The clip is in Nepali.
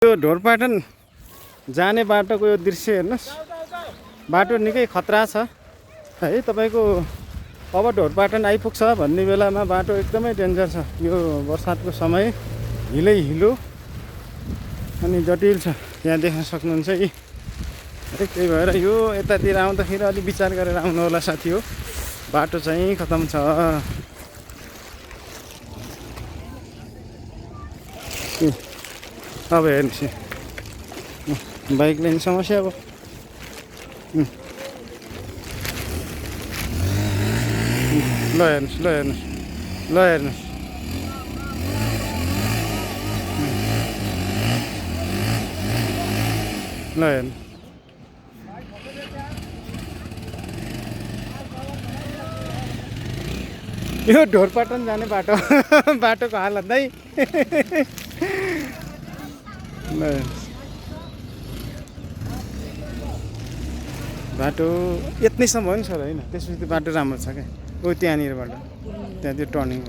यो ढोरपाटन जाने बाटोको यो दृश्य हेर्नुहोस्। बाटो निकै खतरा छ है। तपाईँको अब ढोरपाटन आइपुग्छ भन्ने बेलामा बाटो एकदमै डेन्जर छ। यो बर्सातको समय हिलै हिलो अनि जटिल छ। यहाँ देख्न सक्नुहुन्छ कि त्यही भएर यो यतातिर आउँदाखेरि अलि विचार गरेर आउनु होला साथी हो। बाटो चाहिँ खतम छ। अब हेर्नुहोस् बाइक लाइन समस्या अब ल हेर्नुहोस् ल हेर्नुहोस् ल हेर्नुहोस् ल हेर्नु यो ढोरपाटन जाने बाटो बाटोको हालत है। ल बाटो यत्नैसम्म हो नि सर होइन। त्यसपछि बाटो राम्रो छ क्या। ओ त्यहाँनिरबाट त्यहाँ त्यो टर्निङ